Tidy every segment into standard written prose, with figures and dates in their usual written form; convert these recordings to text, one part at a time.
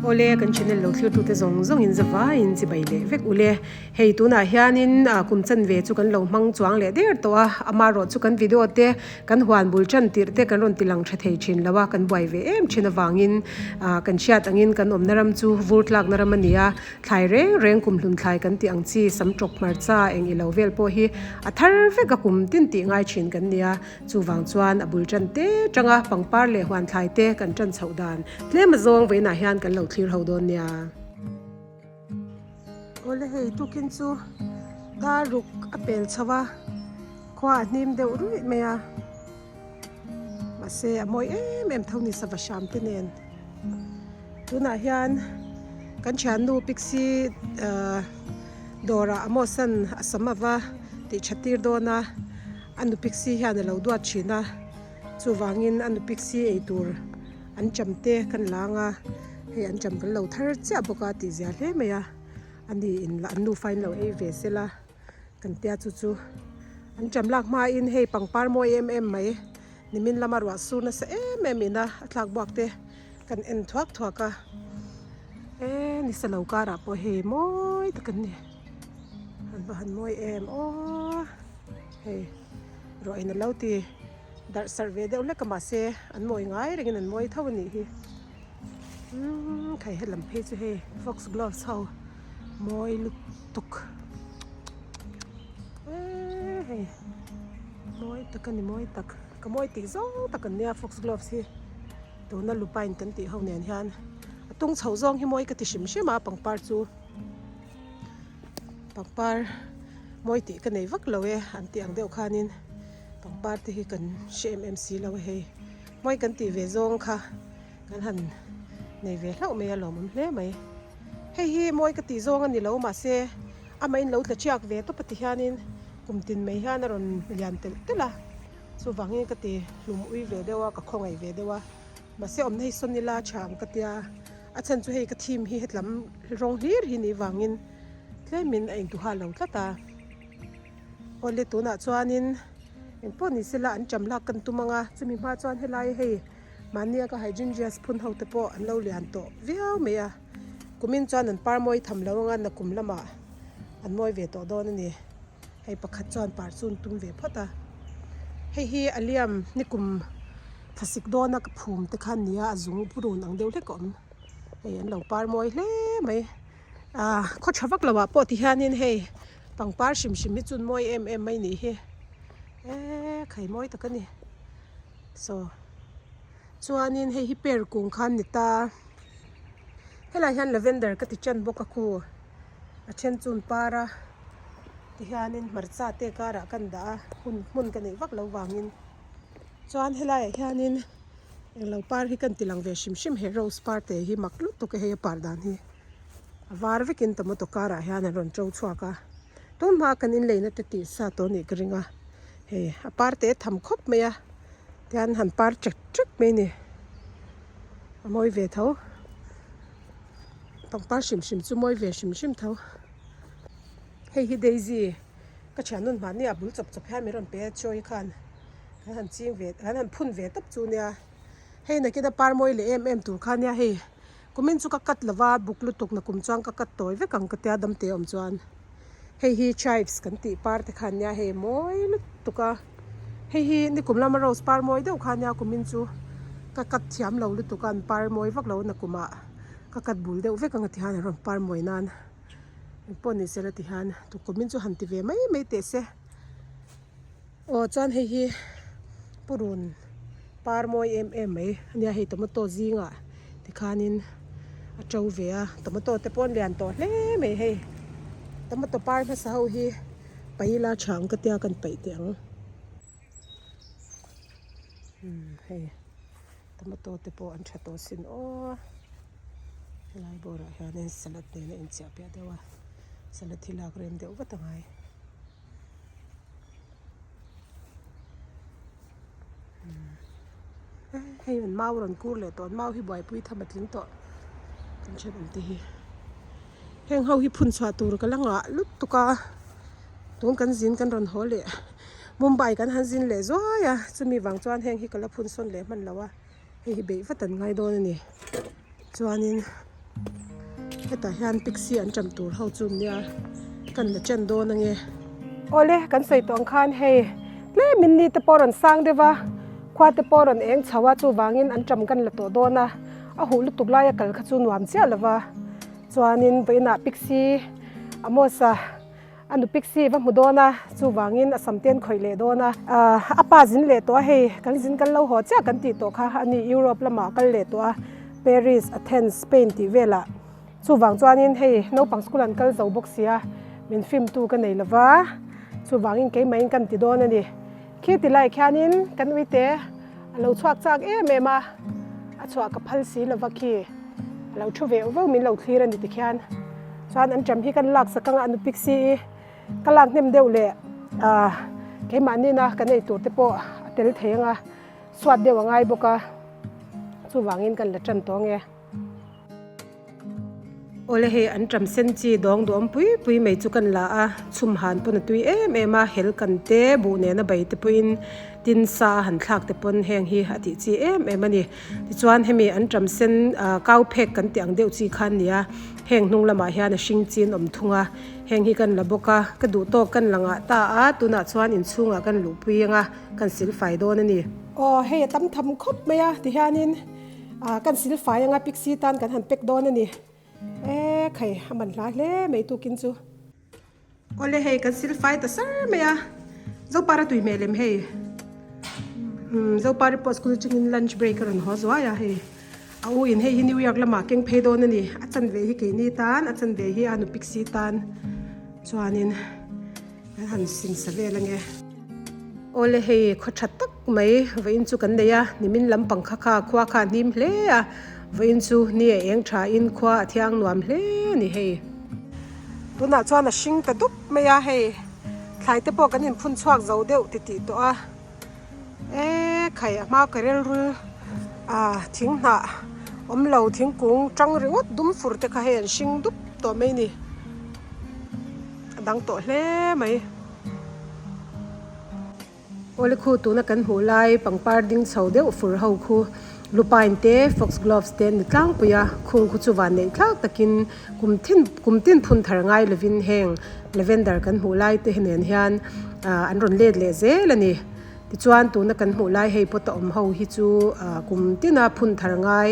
Awle kan channel lo thlir tute zawng zawng in zavaiin chibai leh vek ule. Hei tunah hianin kum chanve chu kan lo hmang chuang leh der tawh a, amaherawh chu kan video te kan huan bul tan tirh te kan rawn ti lang tha thei thin lo a, kan buai ve em thin avangin kan hriat angin kan awmna ram chu vur tlakna ram a ni a, thlai reng reng kum hlun thlai kan tih ang chi sam tawk hmarcha eng ilo vel pawh hi a thar vek a kum tin tih ngai thin kan ni a. Chuvang chuan a bul tan te tanga pangpar leh huan thlai te kan tan chhoh dan tlem a zawng vawiinah hian kan lo thlir ho dawn nia. Awle hei tukin chu dar ruk a pel chho a, khua a hnim deuh ruih mai a, mahse a mawi em em tho ni sava hram te nen. Tunah hian kan thiannu Pixie ahh dawrah a mawsan a sam ava tih that tir dawn a. A nu Pixie hian a lo duat thin a, chuvangin a nu Pixie ei tur an cham te kan lang a, hei an cham kan lo thar chiah bawk a tih zia hle mai a, a ni in an nufa in lo ei ve sel a, kan tia chu chu an cham lak hmain hei pangpar mawi em em mai nimin lama ruah sur nasa em em ina a thlak buak te kan en thuak thuak a, e nisa lo karah pawh hei mawi tak an ni an va han mawi em aw. Hei ruah in a lo ti darh sarh ve deuh hlek a mahse an mawi ngai rengin an mawi tho a nih hi umm khai helam phei chu hei fox gloves ho mawi lutuk eee hei mawi tak a ni mawi tak ka mawi tih zawng tak an nia fox gloves hi tuna lupine kan tih ho nen hian a tung chho zawng hi mawi ka ti hrim hrim a pangpar chu. Pangpar mawi tih ka nei vak lo e an tih ang deuh khanin pangpar te hi kan hre em em si lo a hei mawi kan tih ve zawng kha kan han nei ve hlauh mai a lawmawm hle mai hei hi mawi ka tih zawng a ni lo mahse amah in lo tla chiak ve tawp a ti hianin kum tin mai hian a rawn lian telh telh a chuvangin ka ti hlum ui ve deuh a ka khawngaih ve deuh a mahse awmna hi sawn ila tha ang ka tia. A chhan chu hei ka theme hi hetlam rawng hlir hi nih vangin tlemin a intuha lo tlat a. Awle tunah chuanin engpawh ni sela an cham lak kan tum ang a, chumi hma chuan helai hei mahnia ka hydrangeas phun ho te pawh an lo lian tawh viau mai a. Kumin chuan an par mawi tham lo ang a, nakum lamah an mawi ve tawh dawn a ni. Hei pakhat chuan par chu an tum ve phawt a. Hei hi a liam nikum thlasik dawna ka phum te kha a ni a, a zung purun ang deuh hlek a awm. Hei an lo par mawi hle mai. Ahh khaw tha vak loh ah pawh ti hianin hei pangpar hrim hrim hi chu an mawi em em mai nih hi. Eee khai mawi tak a ni. Saw chuanin hei hi pear kung kha an ni ta. Helai hian lavender ka ti chen bawk a khu a then chu an par a tihianin hmarcha te karah kan dah a hun hmun ka neih vak lo vangin chuan helaiah hianin englo par hi kan ti lang ve hrim hrim he rose par te hi mak lutuk a hei a par dan hi a var vekin tomato karah hian an rawn to chhuak a tun hma kan inleina te tih sa tawh a nih ka ring a hei a par te tham khawp mai a tihian han par ṭek ṭek mai a ni. A mawi ve tho pangpar hrim hrim chu mawi ve hrim hrim tho hei hi daisy ka thian nun mahni a bul chawp chawp hian min rawn pe a chawi khan kan han ching ve kan han phun ve tawp chu nia hei nakin a par mawi leh em em tur kha nia hei kumin chu ka cut lova buk lutuk na kum chuan ka cut tawi vek ang ka tia damte awm chuan hei hi chives kan tih par te khan nia hei mawi lutuk a. Hei hi nikum lama rose par mawi deuh kha nia kumin chu ka cut thiam lo lutuk a an par mawi vak lo nakumah ka cut bul deuh vek ang a ti hian an rawn par mawi nan engpawh ni sela ti hian kumin chu han ti ve mai mai teh se aw chuan hei hi purun par mawi em em mai ania hei tomato zingah tikhanin a to ve a tomato te pawh an lian tawh hle mai hei tomato par hmasa ho hi. Paila tha ang ka tia kan paih teh ang umm hei tomato te pawh an tha tawh sin aw helai bawrah hianin salad nen a inchiah piah deuh a salad hi lak rem deuh vat angai hei an mau rawn kur leh tawh an mau hi buaipui tham a tling tawh kan hriat ang te hi heng ho hi phun chhuah tur ka la ngah lutuk a tun kan zin kan rawn haw leh Mumbai kan han zin leh zuai a chumi vang chuan heng hi ka la phun sawn leh hman lo a hei hi beih vat an ngai dawn a ni chuanin. Hetah hian pixie an ṭam tur ho chu nia kan la chen dawn ange. Awle kan sawi tawh ang khan hei tlemin ni te pawh a rawn sang deuh a, khua te pawh a rawn eng chho a chuvangin an ṭam kan la tawh dawn a, a huh lutuk laia kal kha chu nuam chiah lo va. Chuanin vawiinah pixie Amos-a A nu Pixie va hmu dawn a, chuvangin a sam te an khawih leh dawn a. A pa zin leh tawh a, hei kan zin kan lo haw chiah kan tih tawh kha a ni, Europe lamah a kal leh tawh a, Paris, Athens, Spain tih velah. Chuvang chuanin hei naupang school an kal zo bawk sia, min film tu ka nei lova, chuvangin keimah in kan ti dawn a ni. Khi ti lai khianin kan uite a lo chhuak chak em em a, a chhuah ka phal si lova khi a lo thu veuh veuh min lo thlir a ni tikhian. Chuan an ṭam hi kan lak sak anga a nu pik si i ka lak hnem deuh leh ah keimahni-na kan ei tur te pawh a tel thei anga suat deuh a ngai bawk a, chuvangin kan la ṭan tawh ange. Awle hei an ṭam sen chi dawng duam pui pui mai chu kan la a, chhum han pawn a tui em em a, hel kan te buh nena bai te pawhin tin sa a han thlak te pawn heng hi a tih chi em em a ni. Tichuan hemi an ṭam sen ah kau phek kan tih ang deuh chi kha an ni a, heng hnung lamah hian a hring chin awm thung a, heng hi kan la bawk a, ka duh tawk kan la ngah ta a, tunah chuan inchhungah kan luhpui ang a, kan silfai dawn a ni. Aw hei a tam tham khawp mai a tihianin. Ah kan sil fai anga pixie tan kan han pack dawn a ni. E khai a man hla hle mai tukin chu. Awle hei kan sil fai ta sar mai a, Zopara tui hmel em hei. Umm Zopari pawh school atangin lunch break a rawn haw zuai a hei. A u in hei hi New York lamah keng phei dawn a ni. A chanve hi keini tan, a chanve hi a nu pixie tan chuanin. Kan han sim sa vel ange. Awle hei khaw tha tak mai vawiin chu kan nei a, nimin lampang kha kha khua kha a hnim hle a, vawiin chu ni a eng tha in khua a thiang nuam hle a ni hei. Tunah chuan a hring ta dup mai a hei, thlai te pawh kan inphun chhuak zo deuh ti tih tawh a, e khai a hma ka rilru a thing hnah awm lo thingkung tang ringawt dum fur te kha hei an hring dup tawh mai ni. A dang tawh hle mai. Awle khu tuna kan hmuh lai pangpar ding chho deuh fur ho khu lupine te fox gloves te an ni tlangpui a, khung khu chu van neih thlak takin kum thin kum tin phun thar ngai lovin heng lavender kan hmuh lai te nen hian ah an rawn let leh zel a ni. Tichuan tuna kan hmuh lai hei pawt a awm ho hi chu ah kum tina phun thar ngai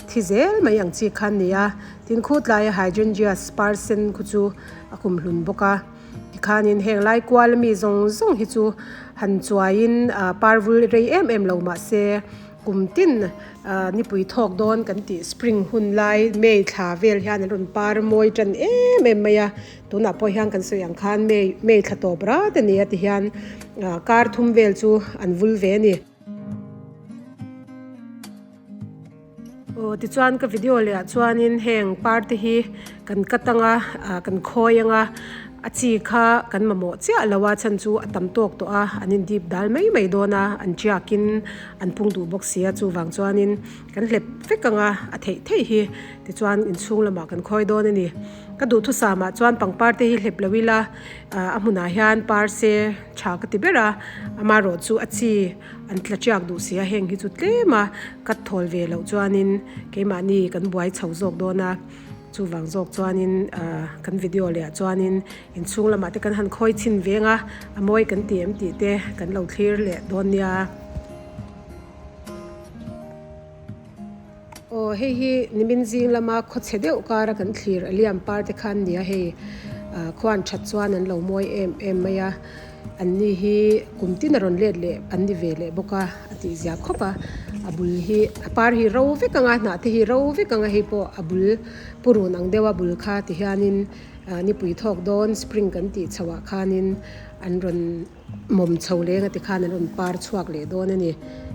thi zel mai ang chi kha an ni a, tin khu tlaia hydrangeas par sen khu chu a kum hlun bawk a tikhanin heng lai kual ami zawng zawng hi chu han chuaiin ah par vul rei em em lo mahse kum tin ah nipui thawk dawn kan tih spring hun lai May thla vel hian an rawn par mawi tan em em mai a tunah pawh hian kan sawi ang khan May May thla tawp rat a ni a tihian ah kar thum vel chu an vul ve a ni. Aw tichuan ka video leh ah chuanin heng par te hi kan cut anga ah kan khawi anga a chi kha kan mamawh chiah lo a chhan chu a tam tawk tawh a an in dip dal mai mai dawn a an tiakin an pung duh bawk si a chuvang chuanin kan hlep vek anga a theih theih hi tichuan inchhung lamah kan khawi dawn a ni ka duhthusam ah chuan pangpar te hi hlep lo ila ah a hmunah hian par se tha ka ti ber a amaherawh chu a chi. An tla chiak duh si a, heng hi chu tlem a cut thawl ve loh chuanin keimahni kan buai chho zawk dawn a, chuvang zawk chuanin ah kan video leh ah chuanin inchhung lamah te kan han khawi chhin veng a, a mawi kan ti em tih te kan lo thlir leh dawn nia. Aw hei hi nimin zing lama khawchhe deuh kara kan thlir a liam par te khan nia hei ah khuan that chuan an lo mawi em em mai a an ni hi kum tin a rawn let leh an ni ve leh bawk a a tih zia khawp a a bul hi a par hi ro vek ang a hnah te hi ro vek ang a hei pawh a bul purun ang deuh a bul kha ti hianin ah nipui thawk dawn spring kan tih chhoh ah khanin an rawn Mawm chho leng a ti khan an rawn par chhuak leh dawn a ni.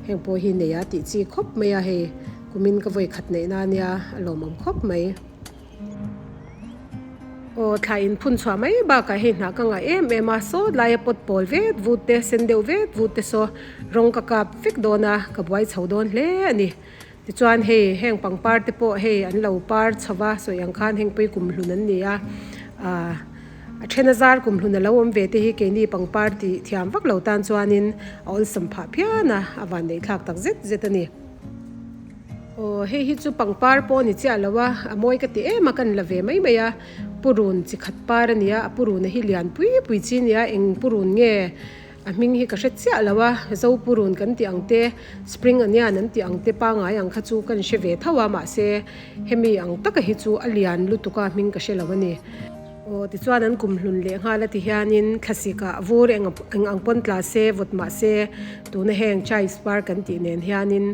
Heng pawh hi nei a tih chi khawp mai a hei kumin ka vawi khat neih na ania a lawmawm khawp mai. Aw thla in phun chhuah mai bakah hei hnah ka ngah em em a sawt laia pawt pawl vet vut te sen deuh vet vut te saw rawng ka kap vek dawn a ka buai chho dawn hle a ni. Tichuan hei heng pangpar te pawh hei an lo par chho va sawi ang khan heng pui kumhlun an ni a ah a then a zar kumhlun a lo awm ve te hi keini pangpar tih thiam vak lo tan chuanin a awlsam phah phian a a van neih thlak tak zet zet a ni. Aw hei hi chu pangpar pawh a ni chiah lo a, a mawi ka ti em a kan la ve mai mai a, purun chi khat par a ni a, a purun a hi lian pui pui chi a ni a, eng purun nge a hming hi ka hre chiah lo a, zo purun kan tih ang te spring onion an tih ang te pangai ang kha chu kan hre ve tho a mahse hemi ang taka hi chu a lian lutuk a hming ka hre lo a ni. Aw tichuan an kum hlun leh nghal a ti hianin thlasik ah vur eng eng ang pawn tla se vawt mahse tuna heng chives par kan tih nen hianin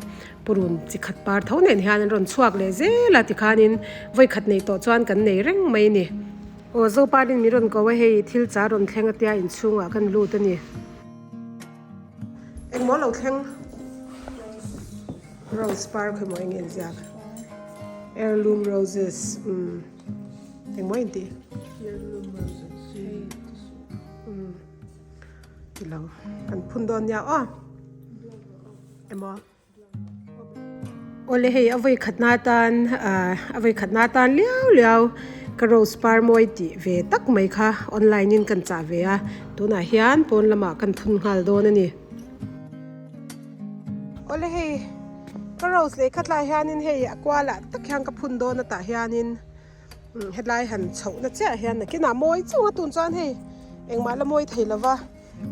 purun chi khat par tho nen hian an rawn chhuak leh zel a tikhanin vawi khat neih tawh chuan kan nei reng mai a ni. Aw Zoparin min rawn ko a hei thil cha rawn thleng a tia inchhungah kan lut a ni. Engmaw lo thleng? Rose par khawi maw eng inziak? Heirloom roses umm engmaw intih? Heirloom roses umm tilo kan phun dawn nia aw emaw. Awle hei a vawi khatna atan ah a vawi khatna atan liau liau ka rose par mawi tih ve tak mai kha online in kan chah ve a tunah hian pawn lamah kan thun nghal dawn a ni. Awle hei ka rose leh khatlai hianin hei a kualah tak hian ka phun dawn a tah hianin hetlai han chhohna chiah hian nakinah mawi chauh a tun chuan hei engmah la mawi thei lova.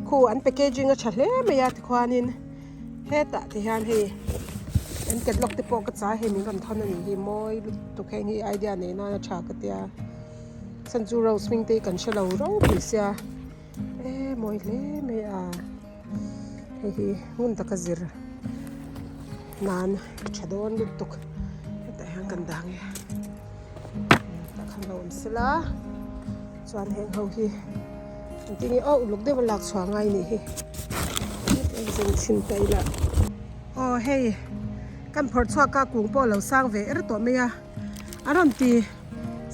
Khu an packaging a tha hle mai a tikhuanin hetah te hian hei an catalog te pawh ka chai hei min rawn thawn a nih hi mawi lutuk heng hi idea nei nan a tha ka tia chhan chu rose hming te hi kan hrelo ropui sia e mawi hle mai a hei hi ngun taka zir nan tha dawn lutuk hetah hian kan dah ang e tah khan lo awm sela chuan heng ho hi. Engtin nge aw uluk deuh a lak chhuah ngai nih hi engzeng chhin ta ila aw hei kan phawrh chhuak a kung pawh a lo sang ve er tawh mai a a rawn ti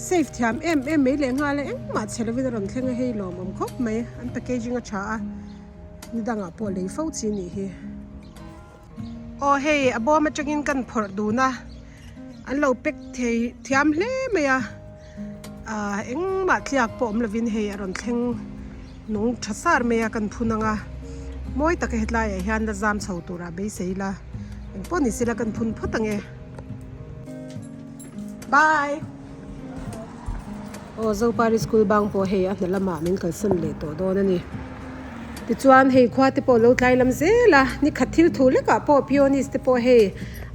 safe thiam em em mai leh nghal a engmah chhe lovin a rawn thleng a hei lawmawm khawp mai an packaging a tha a ni dangah pawh lei fo chi nih hi aw hei a bawm atangin kan phawrh dun a an lo pack thei thiam hle mai a. Ahh engmah tliak pawh awm lovin hei a rawn thleng nung tha sar mai a kan phun ang a mawi taka hetlaiah hian la zam chho turah beisei ila engpawh ni sela kan phun phawt ang e bye aw Zopari school bang pawh hei a hna lamah min kalsan leh tawh dawn a ni tichuan hei khua te pawh lo tlai lam zel a nikhat thil thu lekah pawh peonies te pawh hei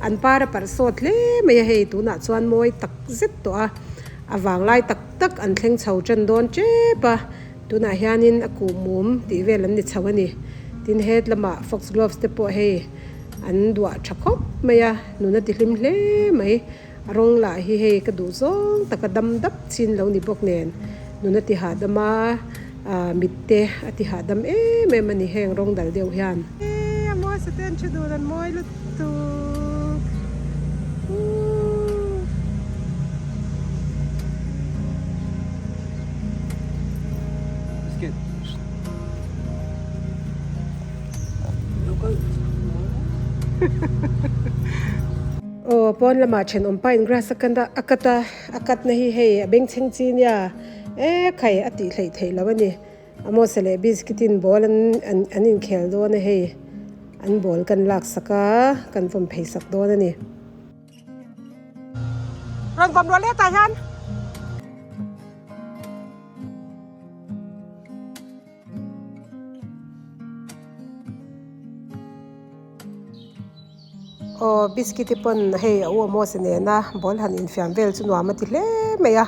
an par a parh sawt hle mai a hei tunah chuan mawi tak. zet tawh a, a vanglai tak tak an thleng chho tan dawn tep a, tunah hianin a kuh mum tih vel an ni chho a ni. Tin het lamah fox gloves te pawh hei an duah tha khawp mai a, nuna ti hlim hle mai. A rawng lah hi hei ka duh zawng taka dam dap chin lo ni bawk nen nuna ti hahdam a, ah mit te a ti hahdam em em a ni heng rawng dal deuh hian. A mawi sa te an thu dun an mawi lutuk uuh. Aw pawn lamah thenawm pa in grass a cut a a cut a a cut na hi hei a bengchheng chi nia e khai a tih hleih theih loh a ni. Amos leh biscuit in ball an an inkhel dawn a hei an ball kan lak sak a kan vawm phei sak dawn a ni. Rawn vawm rual hetah hian. Aw biscuit te pawn hei a u Amos nena ball han infiam vel chu nuam a ti hle mai a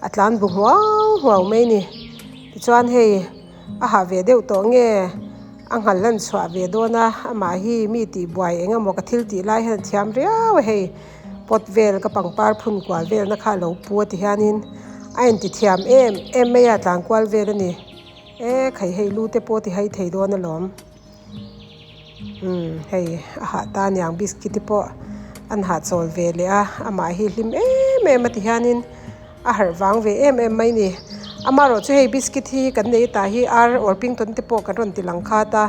a tlan bu huau huau mai a ni tichuan hei a hah ve deuh tawh nge a nghal lan chhuah ve dawn a amah hi mi tih buai eng emaw ka thil tih lai hian a thiam riau a hei pot vel ka pangpar phun kual vel na kha a lo pu a ti hianin a inti thiam em em mai a tlan kual vel a ni e khai hei lu te pawh a ti hai thei dawn alawm. Umm hei a hah ta aniang biscuit te pawh an hahchawl ve leh a amah hi hlim em em a ti hianin a harh vang ve em em mai a ni amaherawh chu hei biscuit hi kan nei tah hi ar orpington te pawh kan rawn ti lang khat a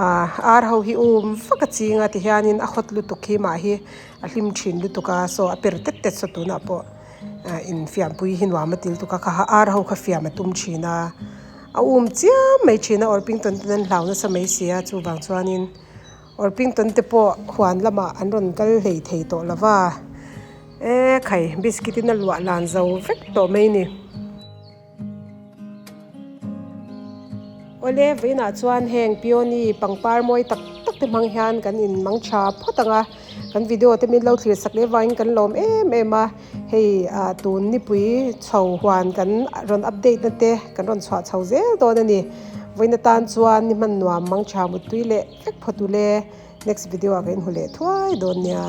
ah ar ho hi um vak a ching a ti hianin a hot lutuk hi mah hi a hlim thin lutuk a saw a per tet tet saw tunah pawh ah infiampui hi nuam a ti lutuk a kha ar ho kha fiam a tum thin a. A um chiam mai thin a Orpington ten an hlau nasa mai si a chuvang chuanin Orpington te pawh huan lamah an rawn kal hlei thei tawh lo va, e khai biscuit in a luah lan zo vek tawh mai ni. Awle vawiinah chuan heng peony pangpar mawi tak tak te hmang hian kan in mang tha phawt ang a, kan video te min lo thlir sak leh vangin kan lawm em em a, hei ah tun nipui chho huan kan rawn update na te kan rawn chhuah chho zel dawn a ni. Vawiin atan chuan ni hman nuam mang tha muttui leh vek phawt ule next video ah ka inhmu leh thuai dawn nia.